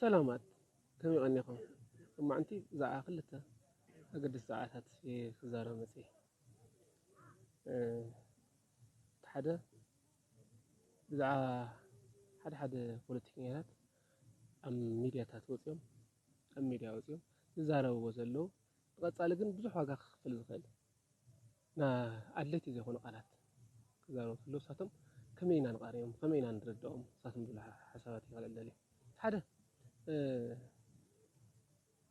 ሰላማት፣ ከመይ ቀኒኹም? ሎማዕንቲ ብዛዕባ ክልተ ኣገደስቲ ዛዕባታት እየ ክዛረብ መፅየ። እ፣ እቲ ሓደ ብዛዕባ ሓደ ሓደ ፖለቲከኛታት ኣብ ሚድያታት ወፂኦም፣ ኣብ ሚድያ ወፂኦም ዝዛረብዎ ዘለዉ፣ ብቐፃሊ ግን ብዙሕ ዋጋ ክኽፍል ዝኽእል ና ኣድለይቲ ዘይኮኑ ቃላት ክዛረቡ ከለዉ፣ ንሳቶም ከመይ ኢና ንቐርዮም፣ ከመይ ኢና ንረድኦም፣ ንሳቶም ዝብሉ ሓ-፣ ሓሳባት እየ ከልዕል ደልየ። ሓደ፣ እ፣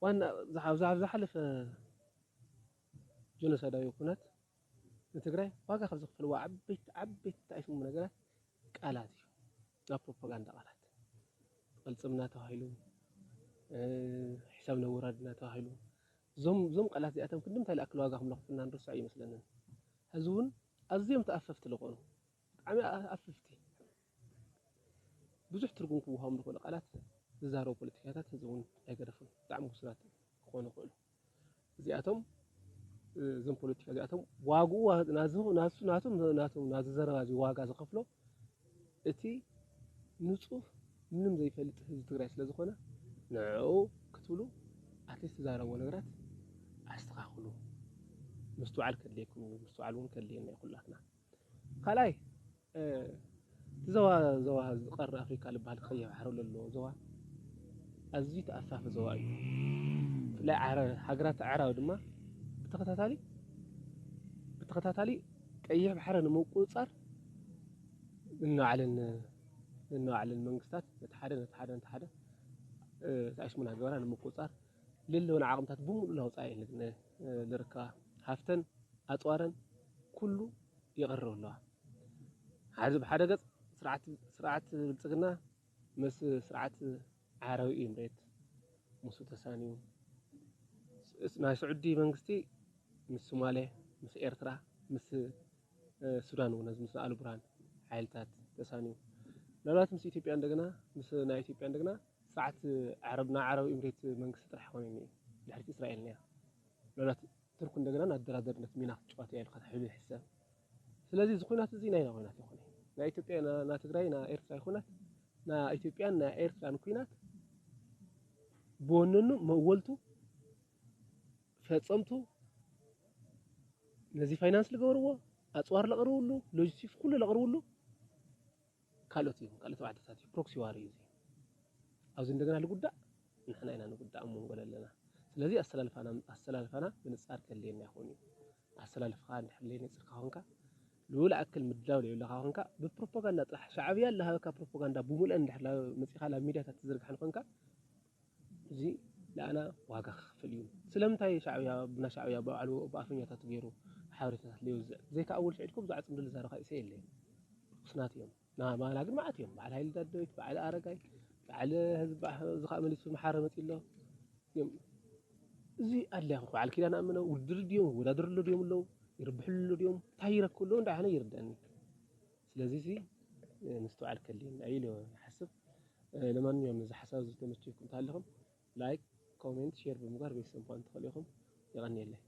ዋና ዝሓ-፣ ኣብዚ ኣብ ዝሓለፈ ጀኖሳይዳዊ ኩናት ንትግራይ ዋጋ ካብ ዘኽፈልዎ ዓበይቲ፣ ዓበይቲ ተኣይስሙ ነገራት ቃላት እዩ። ናብ ፕሮፓጋንዳ ቃላት። ቅልጽምና ተባሂሉ፣ እ፣ ሕሳብ ነውራድና ተባሂሉ። እዞም፣ እዞም ቃላት እዚኣቶም ክንድምታይ ዝኣክል ዋጋ ከም ዘኽፍልና ንርስዖ ኣይመስለንን። ሕዚ እውን ኣዝዮም ተኣፈፍቲ ዝኾኑ፣ ብጣዕሚ ኣ-፣ ኣፍፍቲ፣ ብዙሕ ትርጉም ክወሃቦም ዝኽእሉ ቃላት ዝዛረቡ ፖለቲካታት ሕዚ እውን ኣይገደፉን። ብጣዕሚ ውሱናት ክኾኑ ይኽእሉ። እዚኣቶም፣ እ፣ እዞም ፖለቲካ እዚኣቶም ዋግኡ ዋ-፣ ናዚ-፣ ናሱ-፣ ናቶም፣ ናቶም፣ ናዚ ዘረባ እዚ ዋጋ ዝኸፍሎ እቲ ንጹህ ምንም ዘይፈልጥ ህዝቢ ትግራይ ስለ ዝኾነ፣ ንዕኡ ክትብሉ ኣትሊስት ትዛረብዎ ነገራት ኣስተኻኽሉ። ምስትውዓል ከድልየኩም እዩ። ምስትውዓል እውን ከድልየና እዩ ኩላትና። ካልኣይ፣ እ፣ እቲ ዞባ፣ ዞባ እዚ ቀርኒ ኣፍሪካ ዝበሃል ቀይሕ ባሕሪ ዘለዎ ዞባ ኣዝዩ ተኣፋፊ ዞባ እዩ። ብፍላይ ዓረ-፣ ሃገራት ኣዕራብ ድማ ብተኸታታሊ፣ ብተኸታታሊ ቀይሕ ባሕሪ ንምቁፅፃር ነንባዕለን፣ ነንባዕለን መንግስታት ነቲ ሓደ፣ ነቲ ሓደ፣ ነቲ ሓደ፣ እ፣ ተኣሽሙና ገበራ ንምቁፅፃር ለለወን ዓቕምታት ብምሉእ እናውፅኣ እየን ን-፣ ዝርከባ። ሃፍተን ኣፅዋረን ኩሉ የቕርብ ኣለዋ። ሓደ፣ ብሓደ ገፅ ስርዓት፣ ስርዓት ብልፅግና ምስ ስርዓት ዓረቢ ኤምሬት ምስኡ ተሳንዩ፣ ስ-፣ ናይ ስዑዲ መንግስቲ ምስ ሶማሌ፣ ምስ ኤርትራ፣ ምስ፣ እ፣ ሱዳን እውን፣ ምስ ኣል ቡርሃን ሓይልታት ተሳንዩ፣ ምናልባት ምስ ኢትዮጵያ እንደገና፣ ምስ ናይ ኢትዮጵያ እንደገና ስርዓት ዓረብ፣ ናይ ዓረብ ኤምሬት መንግስቲ ጥራሕ ይኾን እዩ፣ ድሕሪት እስራኤል ነይራ። ምናልባት ቱርክ እንደገና እናደራደርነት ሚና ክትጫወት እያ ኢልካ ተሒሉ ይሕሰብ። ስለዚ እዚ ኩናት እዚ ናይና ኩናት ይኾነ። ናይ ኢትዮጵያ፣ ና-፣ ና ትግራይ፣ ና ኤርትራ ኩናት፣ ና ኢትዮጵያን ና ኤርትራን ኩናት ብወነኑ መወልቱ፣ ፈጸምቱ፣ ነዚ ፋይናንስ ዝገብርዎ፣ ኣጽዋር ለቕርብሉ፣ ሎጂስቲክስ ኩሉ ለቕርብሉ ካልኦት እዮም፣ ካልኦት ተባዕትታት እዮም። ፕሮክሲ ዋር እዩ እዚ። ኣብዚ እንደገና ልጉዳእ፣ ንሕና ኢና ንጉዳእ ኣብ መንጎ ዘለና። ስለዚ ኣሰላልፋና፣ ኣሰላልፋና ምንጻር ከድልየና ይኸውን እዩ። ኣሰላልፋኻ እንድሕር ለይነጺርካ ኮንካ፣ ልኡል ኣክል ምድላው ለይብለካ ኮንካ፣ ብፕሮፓጋንዳ ጥራሕ ሻዕብያ ለሃበካ ፕሮፓጋንዳ ብሙልአን እንድሕር ላ-፣ መጺኻ ላብ ሚድያታት ትዝርግሐን ኮንካ፣ እዚ ለኣና ዋጋ ክኽፍል እዩ። ስለምንታይ ሻዕብያ፣ ብና ሻዕብያ ባዕሉ ብኣፈኛታቱ ገይሩ ሓበሬታታት ለየውዝዕ? ብዘይካ ኣወል ስዒድኮ ብዙሕ ኣጽምዶ ልዛረብ ካልእ ሰብ የለይ። ርኩስናት እዮም። ና-፣ ማና ግን መዓት እዮም። በዓል ሃይለ ዳደዊት፣ በዓል ኣረጋይ፣ በዓል ህዝቢ፣ እዚ ኸኣ መሊሱ መሓረ መጺኡ ኣሎ። እዮም። እዚ ኣድላይ ክኾ-፣ በዓል ኪዳነ ኣመነ ውድድር ድዮም፣ ይወዳደሩ ኣሎ ድዮም ኣለዉ፣ ይርብሕሉ ኣሎ ድዮም፣ እንታይ ይረክቡ ኣለዉ፣ እንዳ ሕነ ይርደኣኒ። ስለዚ እዚ፣ እ፣ ምስትውዓል ከድልየና እዩ ኢለ ይሓስብ። እ፣ ለማንኛውም እዚ ሓሳብ እዚ ተመችይኩም እንተሃለኹም፣ ላይክ፣ ኮሜንት፣ ሼር ብምግባር ቤተሰብ ምዃን ትኽእሉ ኢኹም። የቐንየለይ።